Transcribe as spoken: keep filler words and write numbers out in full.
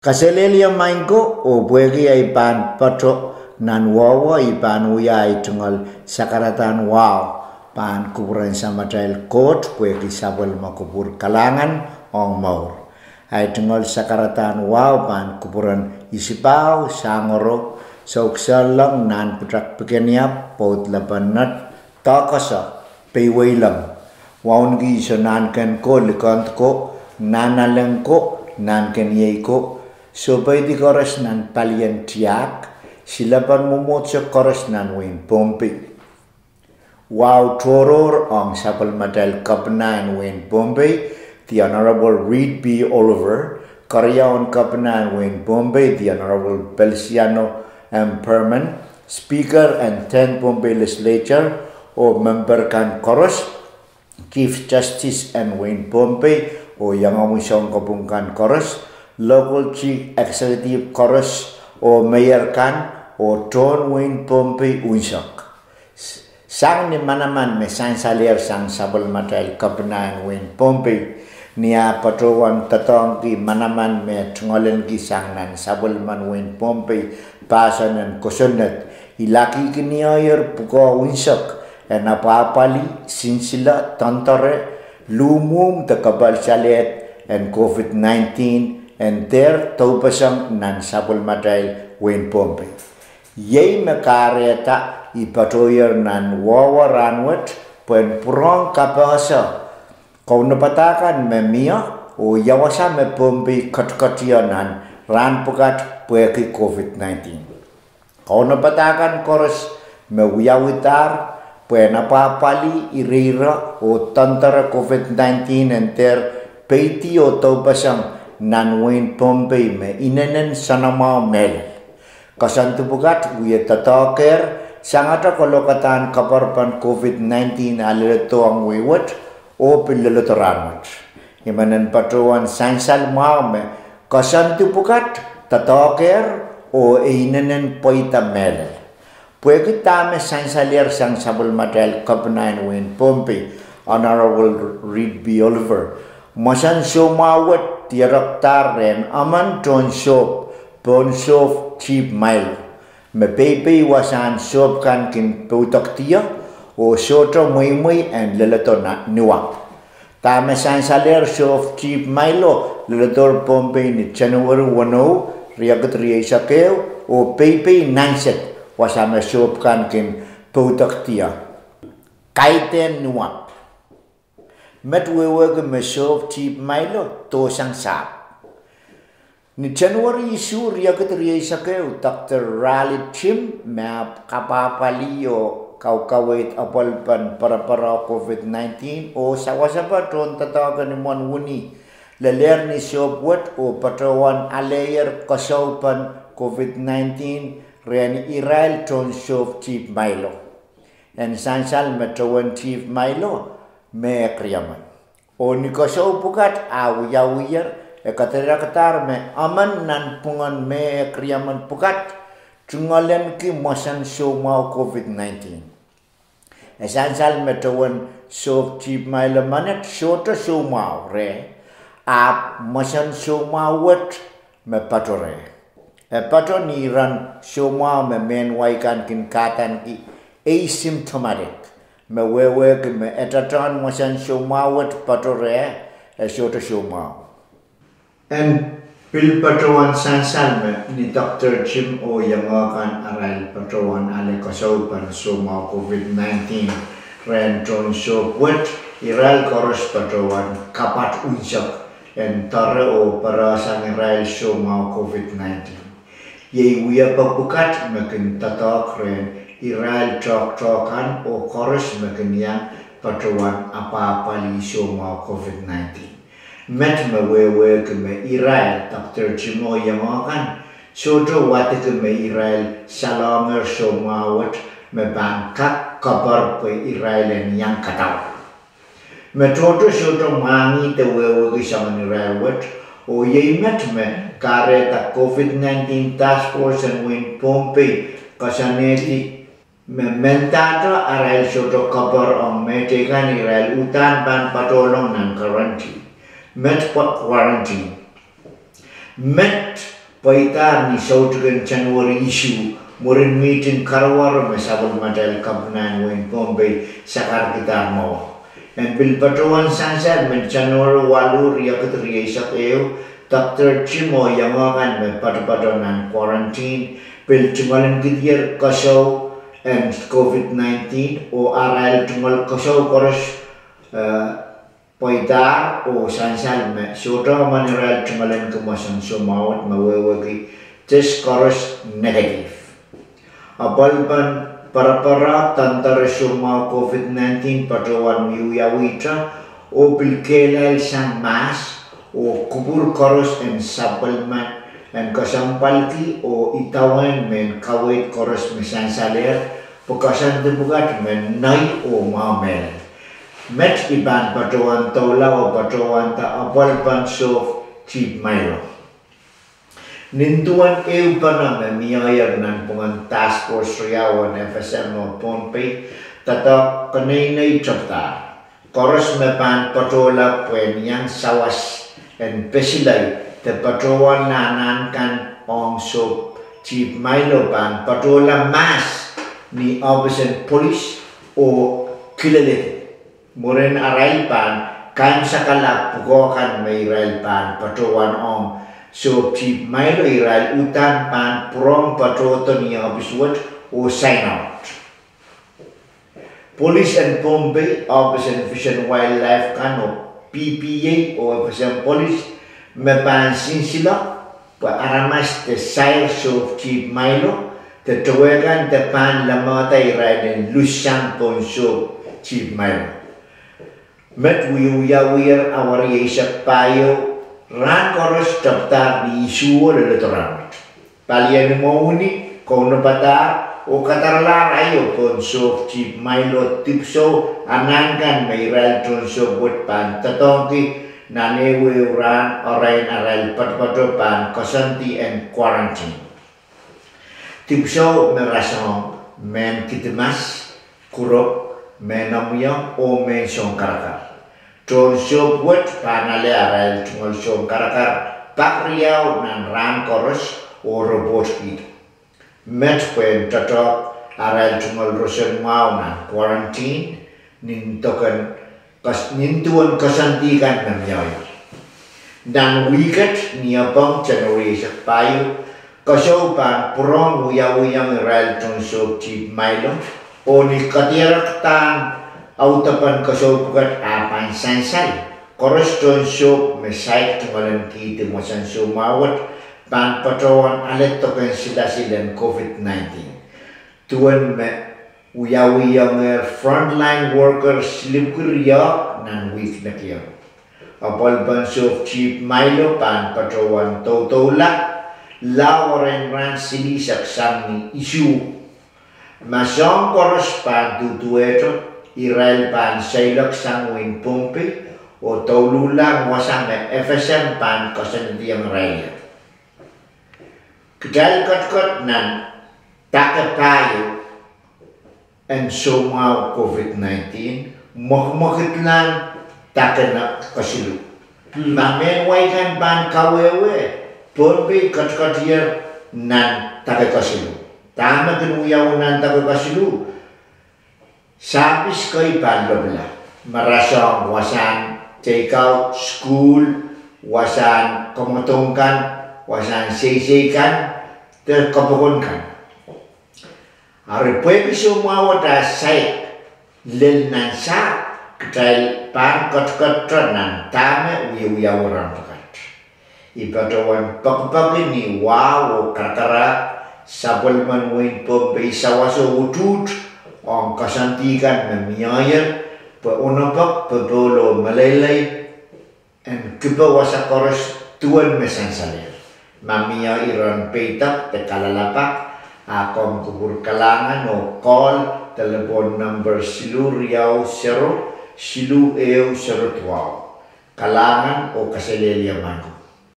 Kaselehlie maing ko, oh pwehki ei pahn patoh nan wehwe, I pahn wia ei tungoal sakaradahn wahu pahn kupwuren Samatail Koht pwehki sapwellime kupwur kalahngan ong mour. Ei tungoal sakaradahn wahu pahn kupwuren Isipahu Sangoro, Soukisehlong, Nan Pwutak Pikeniap, Pwoud Lepen Nett, Doakoso, Peiweilong, Wauneki Iso, Nahnken ko, Likend ko, Nahnalek ko, Nahnken Iei ko, Sohpeidi koaros nan palien tiahk, Silepen Mwomwohdiso koaros nan wehin Pohnpei. Wahu tohrohr ong sapwellimatail Kepina en wehin Pohnpei, the Honorable Reed B. Oliver, Keriaun Kepina en wehin Pohnpei, the Honorable Feliciano M. Perman, Speaker en ten Pohnpei Legislature oh memper kan koaros, Chief Justice en wehin Pohnpei oh iangahki soun kopwung kan koaros, local chief executive koaros, oh mayor kan, oh tohn wehin Pohnpei unsek. Sang ni manaman me sansalehr sang sapwellimatail Kepina en wehin Pohnpei, ni ah patohwan doadoahngki manaman me tungoalenki sang nan sapwellimen wehin Pohnpei pahsan en kosonned, I lakihki ni ehr pwukoa unsek en apwahpwalih, sinsile, doandoare, luhmwuhm de kepel salehd en COVID nineteen en dehr doupeseng nan sapwellimatail wehin Pohnpei. Iei me kahrehda I patohier nan wehwe rahnwet pwehn pwurohng kapehse kaunopada kan me mie oh ia wasa me Pohnpei ketiket ie nan rahn pwukat pwehki COVID nineteen. Kaunopada kan koaros me wiawihdahr pwehn apwahpwalih, ireire oh doandoare COVID nineteen en dehr peidi oh doupeseng nan wehin Pohnpei me inenen soanamwahu mehlel. Koasoandi pwukat wie doadoahkehr sangete kolokadahn kapar pahn COVID nineteen a leledohng wehi wet oh pil leledo rahnwet. I men en patohwan sansal mwahu me koasoandi pwukat doadoahkehr oh e inenen pweida mehlel. Pwehki dahme sansalehr sang sapwellimatail Kepina en wehin Pohnpei, Honorable Reed B. Oliver, mwomwohdiso soumwahu wet dierekdahr rehn emen tohn sohp pohn Sohp Chief Milo, me peipei wasahn sohp kan kin poudekdie oh sohte mweimwei en leledo na- Newark. Dahme sansalehr Sohp Chief Milo leledohr Pohnpei ni January weneu, riekid rieisek ehu, oh peipei nansed wasa me sohp kan kin poudekdie, kaidehn Newark. Met wehwehki me Sohp Chief Milo dohsang sahpw. Ni January isuh, riekid rieisek ehu, Doctor Raleigh Jim, me ahpw kapwahpwalih oh kaukaweid apwalipen poroporo COVID nineteen oh sawasepe tohndoadoahk en imwen wini, lelehr ni sohp wet oh patohwan aleier koasoupen COVID nineteen rehn irail tohn Sohp Chief Milo. En sansal me towen Chief Milo me ehk riemen. Oh ni koasou pwukat ah wiawiher, e kadirekdahr me emen nanpwungen me ehk riemen pwukat tungoalenki mwomwohdiso soumwahu COVID nineteen. E sansal me towen Sohp Chief Milo menet sohte soumwahu reh, ahpw mwomwohdiso soumwahu wet me pato reh. E pato ni iren soumwahu me mehn wai kan kin kahdaneki asymptomatic, me wehwehki me edatohn mwomwohdiso soumwahu wet pato reh, e sohte soumwahu. En pil patohwan sansal me ni Doctor Jim oh iangoa kan arail patohwan ale koasoupen soumwahu COVID nineteen rehn tohn sohp wet, irail koaros patohwan kapwat unsek en doare oh perehsang irail soumwahu COVID nineteen. Iei wiepe pwukat me kin doadoahk rehn irail toahktoahk kan oh koaros me kin iang patohwan apwahpwalih soumwahu COVID nineteen. Met me wehwehki me irail, Doctor Jim oh iangoa kan, sohte wadeki me irail salohngehr soumwahu wet me pahn kak kapar pwe irail en iang kadaur. Me tohto sohte mwahngih de wehwehki soangen irail wet, oh iei met me kahrehda COVID nineteen Task Force en wehin Pohnpei koasoanehdi me mendahte arail sohte kapar ong mehteikan, irail uhdahn pahn patohlong nan quarantine. Met quarantine. Met pweidahr ni soutik en January isuh, mwurin mihting karuwaru me sapwellimatail Kepina en wehin Pohnpei sakarkidahr mwowe. En pil patohwan sansal men January waluh, riekid rieisek ehu, Doctor Jim oh iangoakan me poatopoato nan quarantine pil tungoalenkidier koasoi en COVID nineteen, oh arail tungoal koasoi koaros pweidahr oh sansal me sohte emen irail tungoalenki mwomwen soumwahu wet me wehwehki test koaros negative. Apwalipen poaroapwoar doandoare soumwahu COVID nineteen patohwan wiewiawihte, oh pil kehlail sang mahs, oh kupwur koaros en sapwellime en kesempwalki oh idawehn mehn kaweid koaros me sansalehr pwe koasoandi pwukat me nei oh mwahu mehlel. Met I pahn patohwan doula oh patohwanda apwalipen Sohp Chief Milo. Nin duwen ehupene me miehier nanpwungen task force riau en FSM oh Pohnpei doadoahk keneinei tepdahr. Koaros me pahn patohla pwehn iang sawas en pesilei de patohwanla anahn kan ong Sohp Chief Milo pahn patohla mahs ni ohpis en polis oh kileledi. Mwurin arail pahn kaimwisekala pwukoa kan me irail pahn patohwan ong Sohp Chief Milo, irail uhdahn pahn pwurehng patohdo ni ohpis wet oh sign out. Polis en Pohnpei, ohpis en Fish and Wildlife kan oh PPA oh FSM polis me pahn sinsile pwe aramas de sair Sohp Chief Milo de towehkan de pahn lamehda irail en luhssang pohn Sohp Chief Milo. Met wiewiawier awa rieisek pahieu, rahn koaros tepdahr ni isuh leledo rahnwet. Palien imwo ni, kounopadahr oh kadaralahr aio pohn Sohp Chief Milo dipwisou anahn kan me irail tohn Sohp wet pahn doadoahngki nan ehu ehu rahn erein arail poatopoato pahn koasoandi en quarantine. Dipwisou me rasehng mehn kidimas, kurok, mehn omwiomw oh mehn sounkarakar. Tohn Sohp wet pahn ale arail tungoal sounkarakar pak riau nan rahn koaros oh repwotkihdo. Met pwehn doadoahk arail tungoal roson mwahu nan quarantine nin duwen koasoandi kan me miehier. Nan wihket ni Epwong January eisek pahieu, koasoi pahn pwurehng wiawihong irail tohn Sohp Chief Milo, oh ni kadierekdahn audepen koasoi pwukat ah pahn sansal, koaros tohn Sohp me saik tungoalenkihdi mwomwen soumwahu wet pahn patohwan ale doken silasil en COVID nineteen. Duwen me wiawihongehr frontline worker silipwiki riehk nan wihk nekiong. Apwalipen Sohp Chief Milo pahn patohwan doudoula lao erein rahn silihsek sang ni isuh. Ma soahng koaros pahn duduwehte, irail pahn seiloak sang wehin Pohnpei oh douluhlahng wasa me FSM pahn koasoandiong irail. Kitail ketiket nan dake pahieu en soumwahu COVID nineteen, mwekimwekidlahng dake kesiluh. Ma mehn wai kan pahn kawehwe, Pohnpei ketiketier nan dake kesiluh. Dahme kin wiawi nan dake kesiluh? Sahpis kei pahn lopila, me rasehng wasahn take out, sukuhl, wasahn kamwadong kan, wasahn seisei kan, de kapokon kan. Ari pwehki soumwahu wet ah saik lel nan sahpw, kitail pahn ketikete nan dahme wiewiawi rahn pwukat. I patohwan pekipeki ni wahu oh karakarahk sapwellimen wehin Pohnpei sawaso utuht ong koasoandi kan me miehier, pwe onopek, popohl oh meleilei en kipe wasa koaros duwen me sansalehr. Ma mie iren peidek de kalelapak, a komw kupwur kalahngan oh call delepwohn nempe siluh riau sero, siluh ehu sero duwau. Kalahngan oh kaselehlie maing ko.